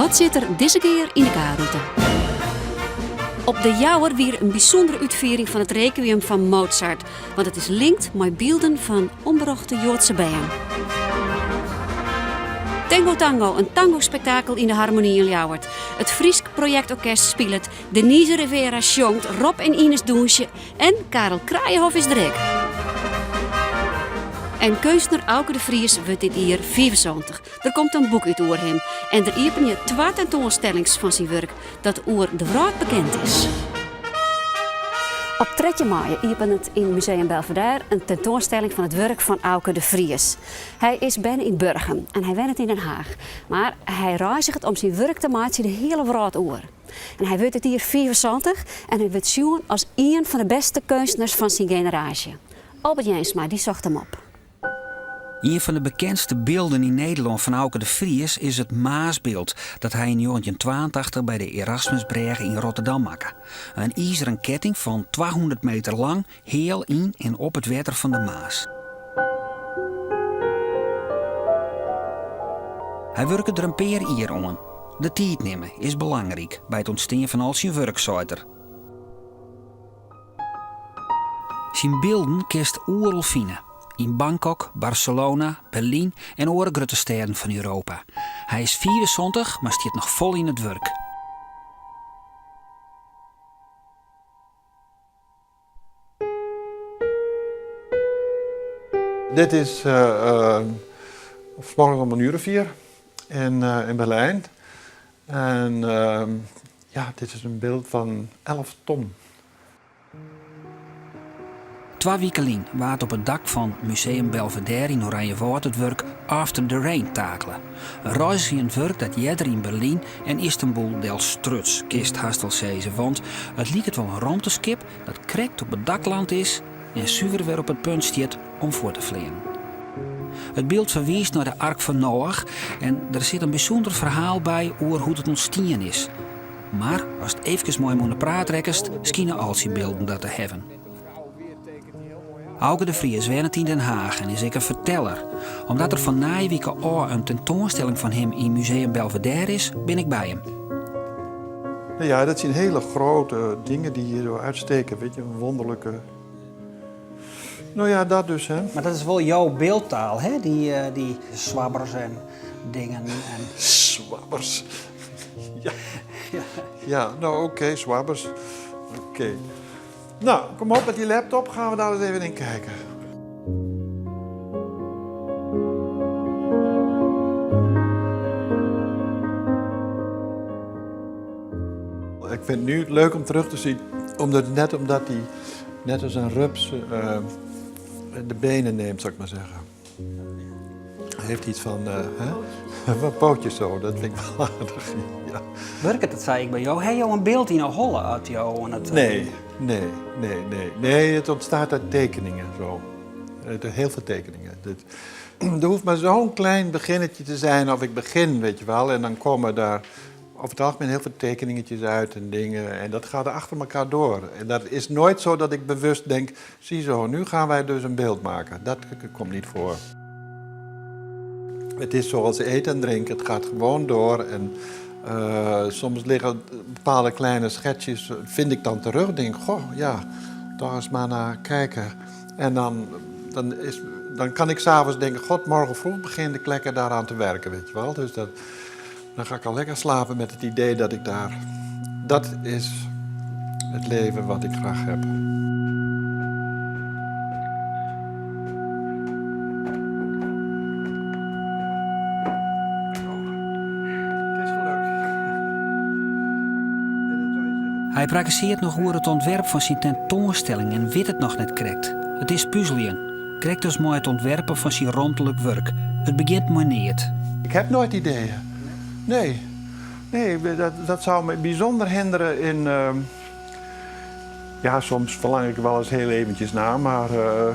Wat sit der dizze kear yn de K-rûte? Op De Jouwer wie in bysûndere útfiering fan it Requiem fan Mozart, want it is linkt mei bylden fan ombrochte Joadse bern. Tango Tango, in tangospektakel yn de Harmonie yn Ljouwert. It Frysk Projektorkest spilet, Denise Rivera sjongt, Rob en Ines dûnsje en Carel Kraayenhof is der ek. En keunstner Auke de Vries wurdt dit jier 75. Der komt in boek út oer him en der iepenje twa tentoanstellings fan syn wurk dat oer de wrâld bekend is. Op 13 maaie iepenet yn Museum Belvédère in tentoanstelling fan it wurk fan Auke de Vries. Hy is berne yn Burgum en hy wennet yn Den Haag, mar hy reiziget om syn wurk te meitsjen de hiele wrâld oer. En hy wurdt dit jier 75 en hy wurdt sjoen as ien fan de bêste keunstners fan syn generaasje. Albert Jensma dy socht him op. Ien fan de bekendste bylden yn Nederlân fan Auke de Vries is it Maasbyld dat hy yn 1982 by de Erasmusbrêge yn Rotterdam makke. In izeren ketting fan 200 meter lang, heal yn en op it wetter fan de Maas. Hy wurke der in pear jier oan. De tiid nimme is belangryk by it ûntstean fan al syn wurk, seit er. Syn bylden kinst oeral fine, yn Bangkok, Barcelona, Berlyn en oare grutte stêden fan Europa. Hy is 75, mar stiet noch fol yn it wurk. Dit is uh, vanmorgen om een uur of vier in, uh, in Berlijn. En uh, ja, dit is een beeld van 11 ton. Twa wiken lyn waard op it dak fan Museum Belvédère yn Oranjewâld it wurk After the Rain takele. In reizgjend wurk dat earder yn Berlyn en Istanbul delstruts, kinst hast wol sizze, want it liket wol in romteskip dat krekt op it dak land is en suver wer op it punt stiet om fuort te fleanen. It byld ferwiist nei de Ark fan Noach en der sit in bysûnder ferhaal by oer hoe't it ûntstien is. Mar ast eefkes mei him oan de praat rekkest, skine al syn bylden dat te hawwen. Auke de Vries wennet yn Den Haag en is ek in ferteller. Omdat der fan nije wike ôf in tentoanstelling fan him yn Museum Belvédère is, bin ik by him. Ja, dat zijn hele grote dingen die hier zo uitsteken. Weet je, een wonderlijke. Nou ja, dat dus, hè. Mar dat is wol jo byldtaal, hè? Dy, eh, dy swabbers en dingen. En... Swabbers. Ja, ja nou oké, okay, swabbers. Oké. Okay. Nou, kom op met die laptop, gaan we daar eens even in kijken. Ik vind het nu leuk om terug te zien, omdat, net omdat hij net als een rups uh, de benen neemt, zou ik maar zeggen. Hij heeft iets van, uh, hè? Wat pootjes zo, dat vind ik wel aardig. Ja. Wurket dat sei ik by jo? Ha jo in byld yn 'e holle as jo oan it. Nee, nee, nee, nee. Nee, het ontstaat uit tekeningen zo. Uit heel veel tekeningen. Dat, er hoeft maar zo'n klein beginnetje te zijn of ik begin, weet je wel. En dan komen daar over het algemeen heel veel tekeningetjes uit en dingen. En dat gaat achter elkaar door. En dat is nooit zo dat ik bewust denk, ziezo, nu gaan wij dus een beeld maken. Dat komt niet voor. Het is zoals eten en drinken, het gaat gewoon door. En uh, soms liggen bepaalde kleine schetsjes, vind ik dan terug. Denk, goh, ja, toch eens maar naar kijken. En dan, dan, is, dan kan ik s'avonds denken, god, morgen vroeg begin ik lekker daaraan te werken, weet je wel. Dus dat, dan ga ik al lekker slapen met het idee dat ik daar... Dat is het leven wat ik graag heb. Hy prakkesearret noch oer it ûntwerp fan syn tentoanstelling en wit it noch net krekt. It is puzeljen, krekt as mei it ûntwerpen fan syn romtelik wurk. It begjint mei neat. Ik heb nooit ideeën. Nee. Nee, dat, dat zou me bijzonder hinderen in. Uh, ja, soms verlang ik wel eens heel eventjes naar, maar. Uh,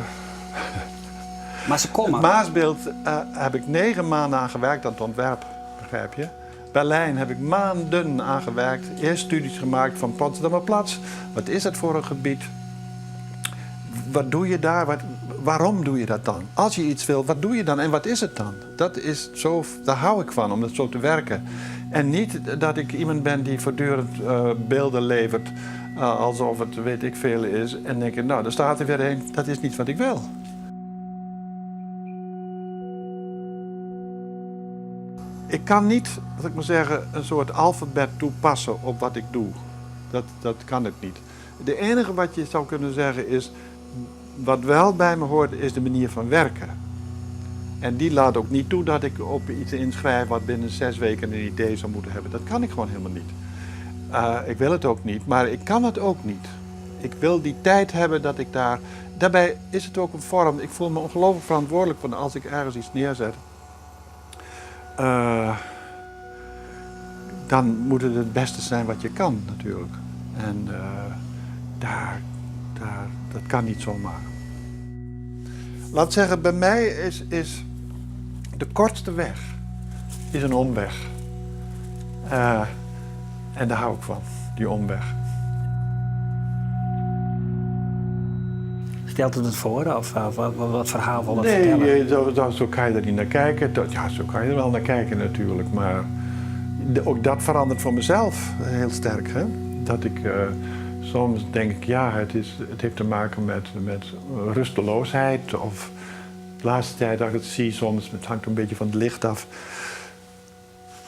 maar ze komen. Het Maasbeeld uh, heb ik 9 maanden aan gewerkt aan het ontwerp, begrijp je? Berlijn heb ik maanden aan gewerkt. Eerst studies gemaakt van Potsdamer Platz. Wat is dat voor een gebied? Wat doe je daar? Wat, waarom doe je dat dan? Als je iets wil, wat doe je dan en wat is het dan? Dat is zo, daar hou ik van, om dat zo te werken. En niet dat ik iemand ben die voortdurend eh, beelden levert eh, alsof het weet ik veel is. En denk ik, nou, daar staat er weer een. Dat is niet wat ik wil. Ik kan niet, laat ik maar zeggen, een soort alfabet toepassen op wat ik doe. Dat, dat kan ik niet. De enige wat je zou kunnen zeggen is, wat wel bij me hoort, is de manier van werken. En die laat ook niet toe dat ik op iets inschrijf wat binnen 6 weken een idee zou moeten hebben. Dat kan ik gewoon helemaal niet. Ik wil het ook niet, maar ik kan het ook niet. Ik wil die tijd hebben dat ik daar... Daarbij is het ook een vorm... Ik voel me ongelooflijk verantwoordelijk van als ik ergens iets neerzet. Dan moet het het beste zijn wat je kan natuurlijk. En dat kan niet zomaar. Laat zeggen, bij mij is de kortste weg is een omweg. En daar hou ik van, die omweg. Stelt het het voor of wat verhaal wil het Nee, vertellen? zo kan je er niet naar kijken. Zo kan je er wel naar kijken natuurlijk. Maar ook dat verandert voor mezelf heel sterk. Hè? Dat ik soms denk ik, ja, het heeft te maken met rusteloosheid. Of de laatste tijd dat ik het zie, soms, het hangt een beetje van het licht af.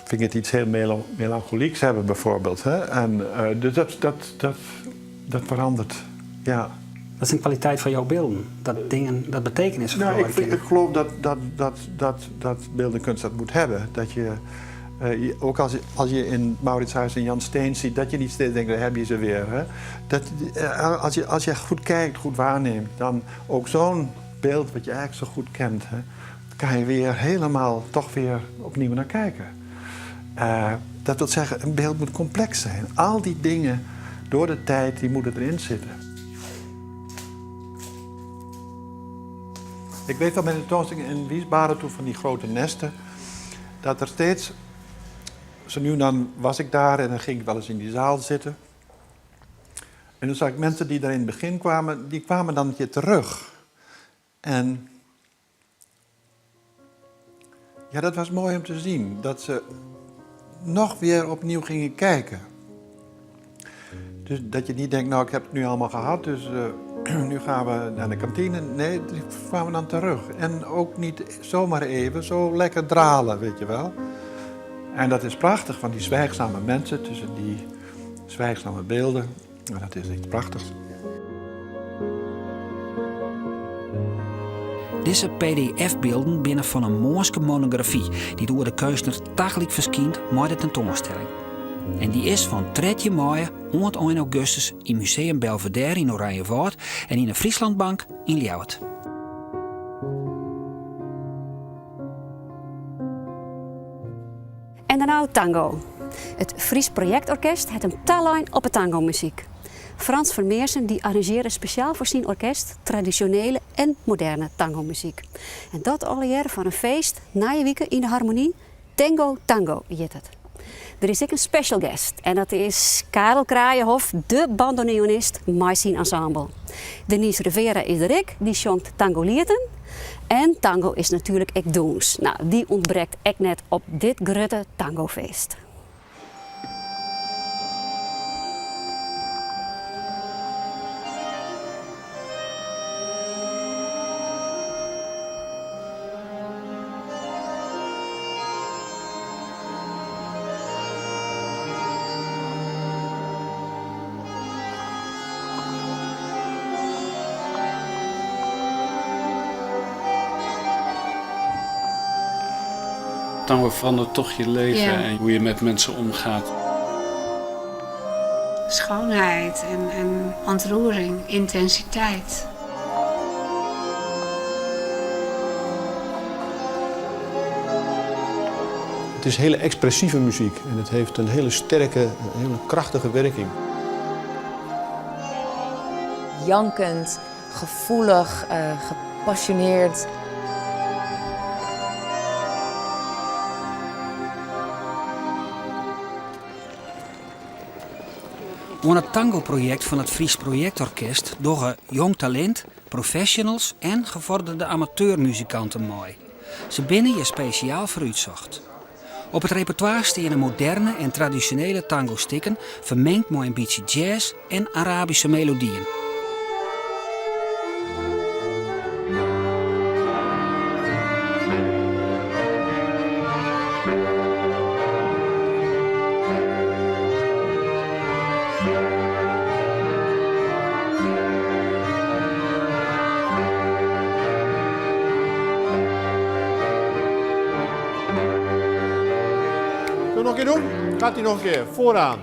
Vind ik het iets heel melancholieks hebben bijvoorbeeld. Hè? En dus dat verandert, ja. Dat is een kwaliteit van jouw beelden, dat dingen, dat betekenis verloren kunnen. Ik geloof dat beeldende kunst dat moet hebben. Dat je ook als je in Mauritshuis en Jan Steen ziet, dat je niet steeds denkt, daar heb je ze weer. Hè? Dat als je goed kijkt, goed waarneemt, dan ook zo'n beeld wat je eigenlijk zo goed kent, hè, kan je weer helemaal toch weer opnieuw naar kijken. Dat wil zeggen, een beeld moet complex zijn. Al die dingen door de tijd, die moeten erin zitten. Ik weet wel met de tentoonstelling in Wiesbaden toen van die grote nesten, dat er steeds, zo nu en dan was ik daar en dan ging ik wel eens in die zaal zitten. En dan zag ik mensen die daar in het begin kwamen, die kwamen dan een keer terug. En dat was mooi om te zien, dat ze nog weer opnieuw gingen kijken. Dus dat je niet denkt, nou ik heb het nu allemaal gehad, dus nu gaan we naar de kantine. Nee, die kwamen dan terug. En ook niet zomaar even, zo lekker dralen, weet je wel. En dat is prachtig, van die zwijgzame mensen tussen die zwijgzame beelden. Nou, dat is iets prachtigs. Deze P D F-beelden binnen van een mooie monografie die door de keunstner dagelijks verschijnt met de tentoonstelling. En die is van 13 mei tot 1 augustus in Museum Belvédère in Oranjewâld en in de Frieslandbank in Ljouwert. En dan nou tango. Het Fries Projectorkest heeft een tallijn op het tango-muziek. Frans Vermeersen die arrangeerde speciaal voor zijn orkest traditionele en moderne tango-muziek. En dat alle jaren voor een feest na je weekend in de harmonie Tango Tango heet het. Er is ook een special guest en dat is Karel Kraaienhof, de bandoneonist met zijn ensemble. Denise Rivera is er ook, die zongt tango lieten. En tango is natuurlijk ook doens. Die ontbreekt ook net op dit grote tangofeest. Tango verandert toch je leven Ja. en hoe je met mensen omgaat. Schoonheid en ontroering, intensiteit. Het is hele expressieve muziek en het heeft een hele sterke, een hele krachtige werking. Jankend, gevoelig, gepassioneerd. Oan het tango-project van het Fries Projectorkest dogge jong talent, professionals en gevorderde amateurmuzikanten mooi. Ze binnen je speciaal vooruitzocht. Op it repertoire steane moderne en tradisjonele tangostikken fermingd mei in bytsje jazz en Arabyske melodyen. Zullen we nog een keer doen? Gaat hij nog een keer. Vooraan.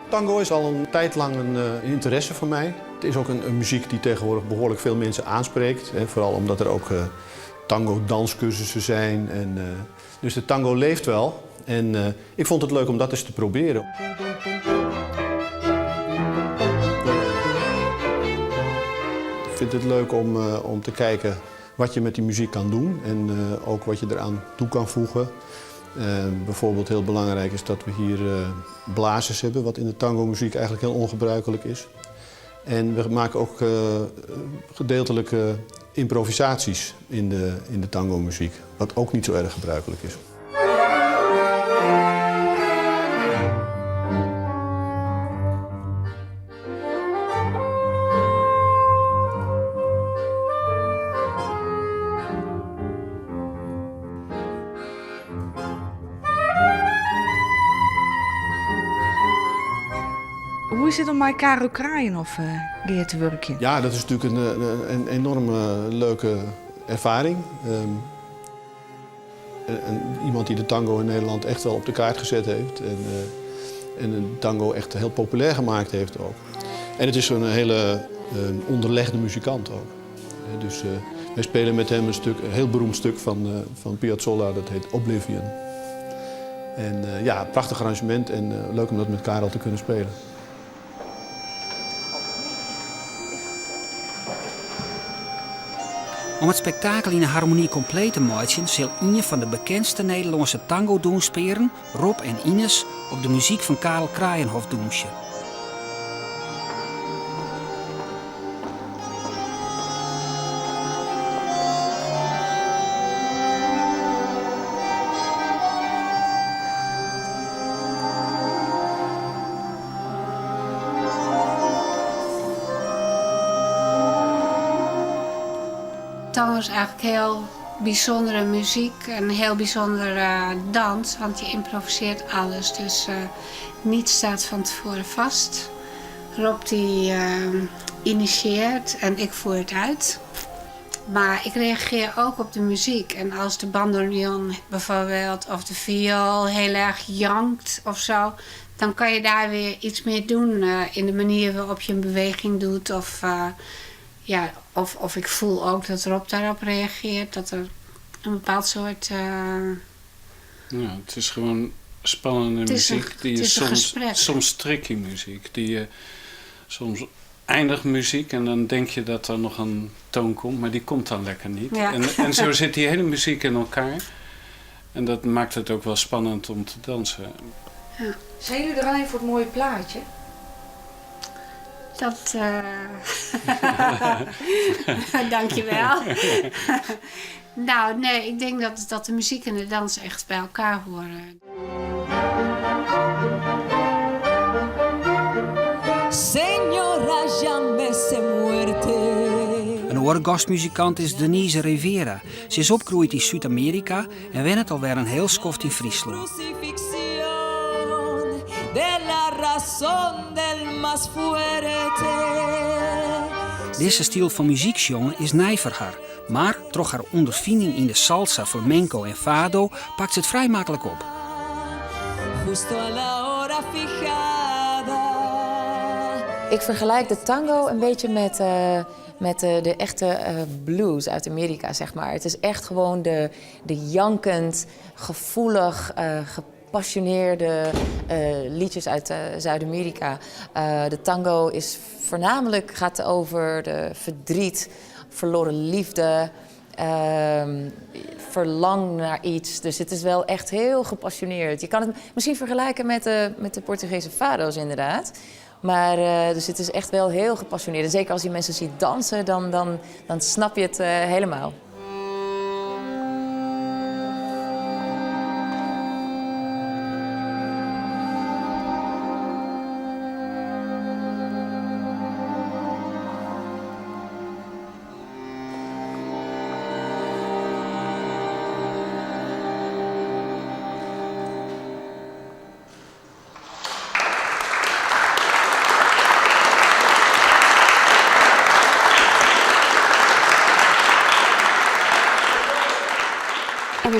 Tango is al een tijd lang een eh, interesse voor mij. Het is ook een, een muziek die tegenwoordig behoorlijk veel mensen aanspreekt. Hè, vooral omdat er ook uh, tango-danscursussen zijn. En, uh, dus de tango leeft wel. En uh, ik vond het leuk om dat eens te proberen. Ik vind het leuk om, uh, om te kijken wat je met die muziek kan doen en uh, ook wat je eraan toe kan voegen. bijvoorbeeld heel belangrijk is dat we hier blazers hebben, wat in de tango-muziek eigenlijk heel ongebruikelijk is. En we maken ook gedeeltelijke improvisaties in de, in de tango-muziek, wat ook niet zo erg gebruikelijk is. Hoe is it om mei Carel Kraayenhof uh, gear te wurkjen? Ja, dat is natuurlijk een, een, enorme leuke ervaring. Um, en, iemand die de tango in Nederland echt wel op de kaart gezet heeft. En, uh, en de tango echt heel populair gemaakt heeft ook. En het is een hele uh, onderlegde muzikant ook. Dus uh, wij spelen met hem een, stuk, een heel beroemd stuk van, van Piazzolla, dat heet Oblivion. En ja, prachtig arrangement en leuk om dat met Carel te kunnen spelen. Om it spektakel yn 'e harmony kompleet te meitsjen sil ien fan de bekendste Nederlânske tango-dûnspearen, Rob en Ines, op de muzyk fan Carel Kraayenhof dûnsje. Tango is eigenlijk heel bijzondere muziek en heel bijzondere dans, want je improviseert alles. Dus uh, niets staat van tevoren vast. Rob die uh, initieert en ik voer het uit. Maar ik reageer ook op de muziek. En als de bandoneon bijvoorbeeld of de viool heel erg jankt of zo, dan kan je daar weer iets mee doen uh, in de manier waarop je een beweging doet. Of, uh, ja, of, of ik voel ook dat Rob daarop reageert. Dat er een bepaald soort. Uh... Ja, het is gewoon spannende muziek. Een, die het is soms, soms tricky muziek. Die je soms eindigt muziek en dan denk je dat er nog een toon komt, maar die komt dan lekker niet. Ja. En, en zo zit die hele muziek in elkaar. En dat maakt het ook wel spannend om te dansen. Ja. Zijn jullie er alleen voor het mooie plaatje? Dat. Uh... Dankjewel. nou, nee, ik denk dat, dat de muziek en de dans echt bij elkaar horen. Señora, llámese muerte. In oare gastmuzikant is Denise Rivera. Se is opgroeid yn Súd-Amearika en wennet alwer in hiel skoft yn Fryslân. De la razón del más fuerte. Dizze styl fan muzyk sjongen is nij foar har, mar troch har ûnderfining yn de salsa, flamenco en fado pakt se it frij maklik op. Justo a la hora fijada. Ik vergelijk de tango een beetje met, uh, met de, de echte uh, blues uit Amerika, zeg maar. Het is echt gewoon de, de jankend, gevoelig, uh, gepassioneerde liedjes uit Zuid-Amerika. de tango is voornamelijk gaat over de verdriet, verloren liefde, verlang naar iets. Dus het is wel echt heel gepassioneerd. Je kan het misschien vergelijken met de, met de Portugese fado's inderdaad. Maar uh, dus het is echt wel heel gepassioneerd. En zeker als je mensen ziet dansen, dan, dan, dan snap je het uh, helemaal.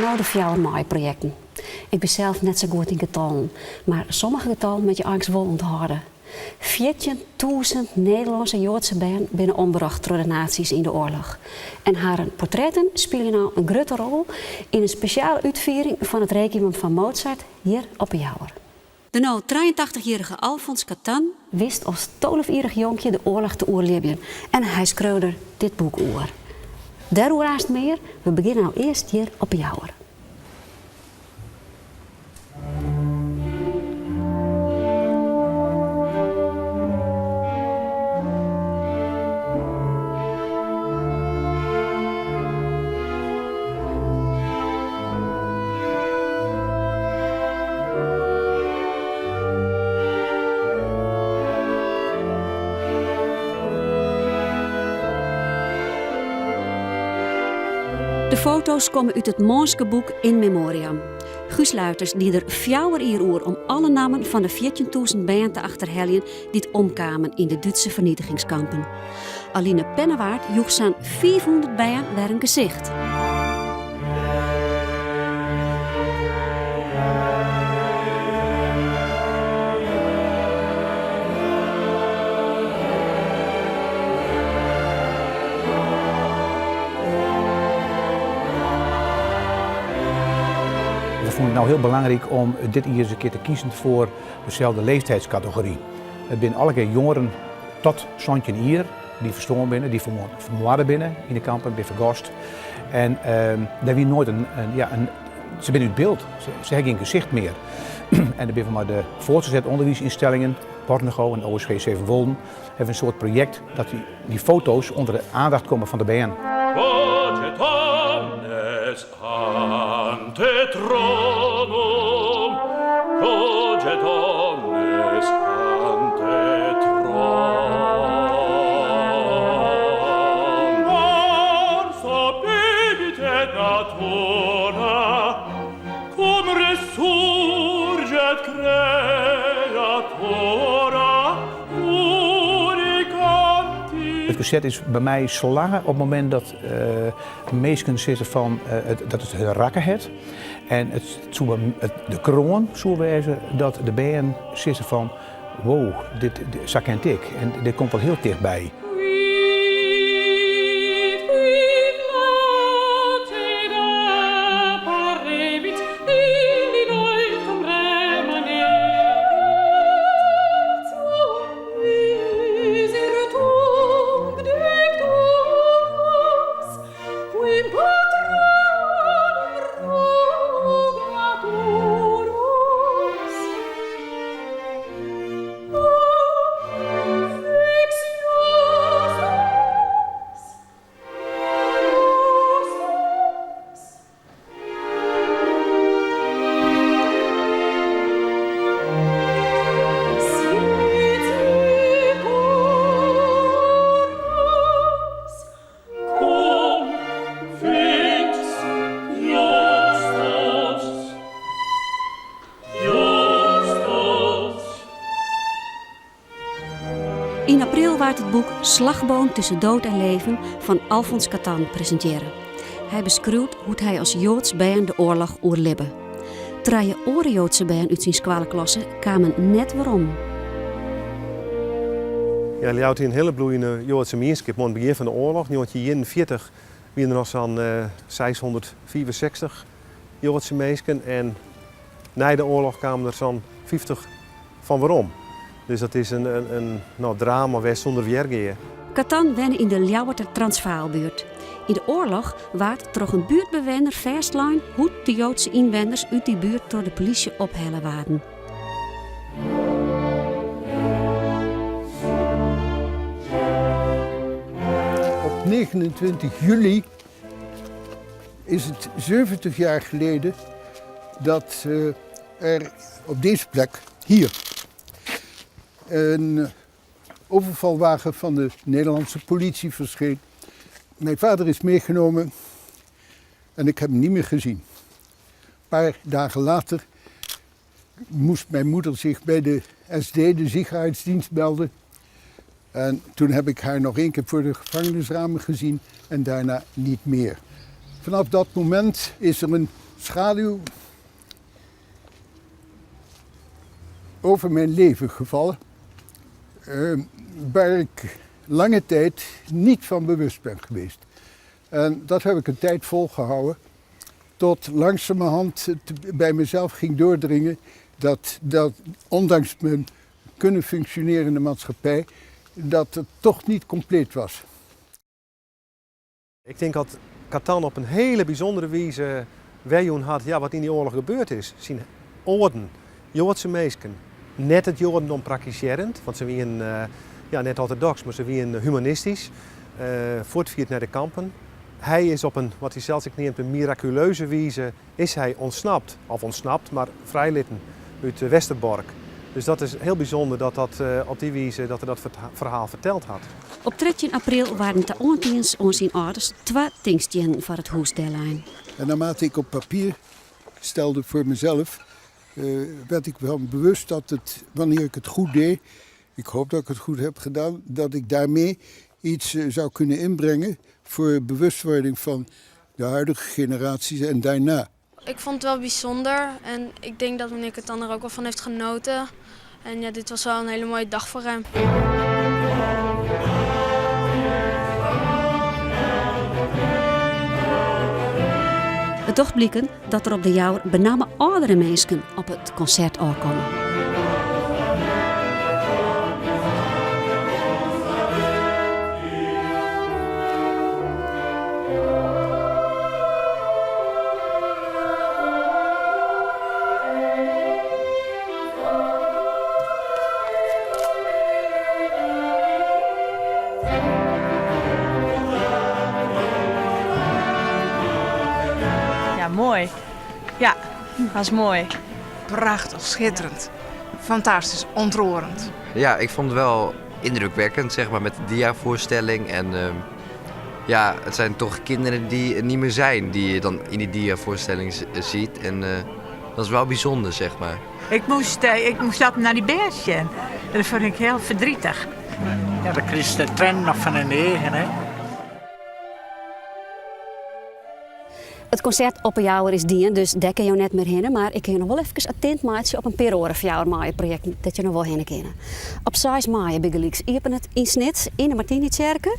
no de 4 maaie-projekten. Ik bin sels net sa goed yn getallen, mar sommige getallen moat je eins wol ûnthâlde. 14.000 Nederlânske Joadske bern binne ombrocht troch de nazi's yn de oarloch. En harren portretten spylje no in grutte rol yn in spesjale útfiering fan it Requiem fan Mozart hjir op 'e Jouwer. De no 83-jierrige Alfons Katan wist as tolvejierrich jonkje de oarloch te oerlibjen en hy skreau der dit boek oer. Dêroer aanst mear, we begjinne no earst hjir op 'e Jouwer. De foto's komme út it mânske boek In Memoriam. Guus Luiters die der fjouwer jier oer om alle nammen fan de 14.000 bern te achterheljen dy't omkamen yn de Dútse fernietigingskampen. Aline Pennewaard joech sa'n 500 bern wer in gesicht. We fûnen it no hiel belangryk om dit jier ris in kear te kiezen foar deselde leeftijdscategory. It binne allegear jongeren tot 17 jier dy't ferstoarn binne, dy't fermoarde binne yn de kampen, binne fergast. En dêr wie noait in, ja, in, se binne út byld, se ha gjin gesicht mear. En der binne mei de voortgezet onderwijsinstellingen, Bornego en OSG Sevenwolden, hawwe in soart projekt dat dy foto's ûnder de aandacht komme fan de bern. Ante thronum, cogit omnes ante thronum. Mors bibit et natura, cum resurget creatura, It konsert is by my slagge op it momint dat minsken sizze fan dat it har rakke hat. En it soe de kroan soe wêze dat de bern sizze fan wow, dit, sa kin it ek. En dit komt wol hiel tichtby. Yn april waard it boek Slagboom tussen dood en leven fan Alfons Katan presintearre. Hy beskriuwt hoe't hy as Joads bern de oarloch oerlibbe. Trije oare Joadse bern út syn skoalleklasse kamen net werom. Ja, Ljouwert hie in hiele bloeiende Joadse mienskip oan it begjin fan de oarloch, 1941, wiene der noch sa'n 665 Joadse minsken en nei de oarloch kamen der sa'n 50 fan werom. Dus dat is in, in, no, drama west sûnder wjergea. Katan wenne yn de Ljouwerter Transvaalbuert. Yn de oarloch waard troch in buertbewenner fêstlein hoe't de Joadse ynwenners út dy buert troch de polysje ophelle waarden. Op 29 juli is het 70 jaar geleden dat er op deze plek, hier, een overvalwagen van de Nederlandse politie verscheen. Mijn vader is meegenomen en ik heb hem niet meer gezien. Een paar dagen later moest mijn moeder zich bij de SD, de Sicherheitsdienst, melden. En toen heb ik haar nog één keer voor de gevangenisramen gezien en daarna niet meer. Vanaf dat moment is er een schaduw over mijn leven gevallen, uh, waar ik lange tijd niet van bewust ben geweest. En dat heb ik een tijd volgehouden, tot langzamerhand het bij mezelf ging doordringen dat, dat ondanks mijn kunnen functioneren in de maatschappij, dat het toch niet compleet was. Ik denk dat Catan op een hele bijzondere wijze werjûn hat ja, wat yn dy oarloch gebeurd is. Syn âlden, Joadske minsken, net it Joadendom praktisearjend, want se wienen uh, ja, net orthodox, mar se wienen humanistysk, uh, fuortfierd nei de kampen. Hy is op in, wat hy sels ek neamt, in mirakuleuze wize is hy ûntsnapt, of ûntsnapt, mar frijlitten út Westerbork. Dus dat is hiel bysûnder dat dat op dy wize dat er dat ferhaal ferteld hat. Op 13 april waarden ta oantinken oan syn âlders twa tinkstiennen foar it hûs dellein. En naarmate ik op papier stelde voor mezelf, uh, werd ik wel bewust dat het, wanneer ik het goed deed, ik hoop dat ik het goed heb gedaan, dat ik daarmee iets eh, zou kunnen inbrengen voor bewustwording van de huidige generaties en daarna. Ik vond het wel bijzonder en ik denk dat meneer Catan er ook wel van heeft genoten. En ja, dit was wel een hele mooie dag voor hem. It docht bliken dat der op De Jouwer benammen âldere minsken op it konsert ôfkomme. Ja, moai. Ja, was moai. Prachtich, schitterend. Fantastysk, ontroerend. Ja, ik vond het wel indrukwekkend, zeg maar, met de diavoorstelling. En uh, ja, het zijn toch kinderen die er niet meer zijn, die je dan in die diavoorstelling ziet. En uh, dat is wel bijzonder, zeg maar. Ik moest, uh, ik moest altijd naar die bern sjen. En dat vond ik hiel verdrietig. Ja, dan krijg je de trend nog fan de eagen, hè. It konsert op 'e Jouwer is dien, dus dêr kinne jo net mear hinne. Mar ik kin jo noch wol efkes attent meitsje op in pear oare 4 maaie-projekten dêr't jo noch wol hinne kinne. Op 6 maaie bygelyks iepenet yn Snits yn de Martinitsjerke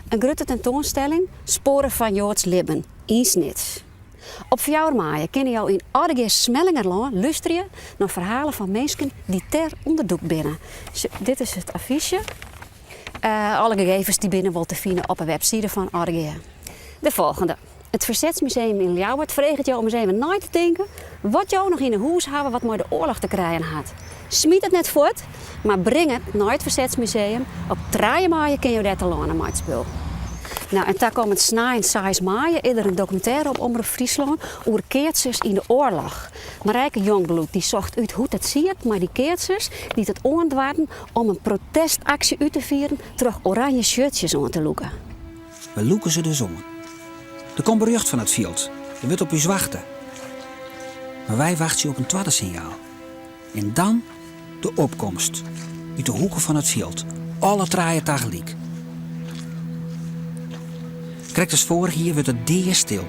in grutte tentoanstelling Spoaren fan Joads libben yn Snits. Op 4 maaie kinne jo yn Aldegea Smellingerlân lústerje nei ferhalen fan minsken dy't dêr ûnderdûkt binne. Dit is it affysje. Uh, alle gegevens dy binne wol te finen op 'e webside fan Aldegea. De folgjende. It Fersetsmuseum yn Ljouwert freget jo om ris even nei te tinken wat jo noch yn 'e hûs hawwe wat mei de oarloch te krijen hat. Smyt it net fuort, mar bring it nei it Fersetsmuseum. Op trije maaie kinne jo dêr telâne mei it spul. No, en takommend snein 6 maaie is der in dokumintêre op Omrop Fryslân oer keatsers yn de oarloch. Marijke Jongbloed dy socht út hoe't it siet mei dy keatsers dy't it oandoarden om in protestaksje út te fieren troch oranje shirtsjes oan te lûken. We lûke se dus oan. Der komt berjocht fan it fjild, der wurdt op ús wachte. Mar wy wachtsje op in twadde sinjaal. En dan de opkomst. Ut de hoeken fan it fjild, alle trije tagelyk. Krekt as foarich jier wurdt it deastil.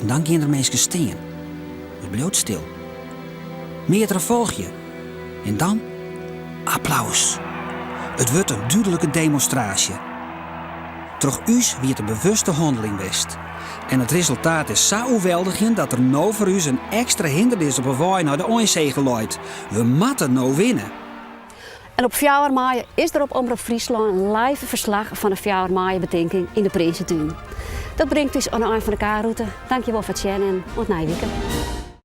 En dan gean der minsken stean. It bliuwt stil. Meardere folgje. En dan applaus. It wurdt in dúdlike demonstraasje. Troch ús wie it in bewuste hanneling west. En it resultaat is sa oerweldigjend dat der no foar ús in ekstra hindernis op 'e wei nei de einsege leit. We moatte no winne. En op 4 maaie is der op Omrop Fryslân live ferslach fan de 4 maaie betinking yn de Prinsetún. Dat bringt ús oan de ein fan de K-rûte. Dankjewol foar it sjen en oant nije wike.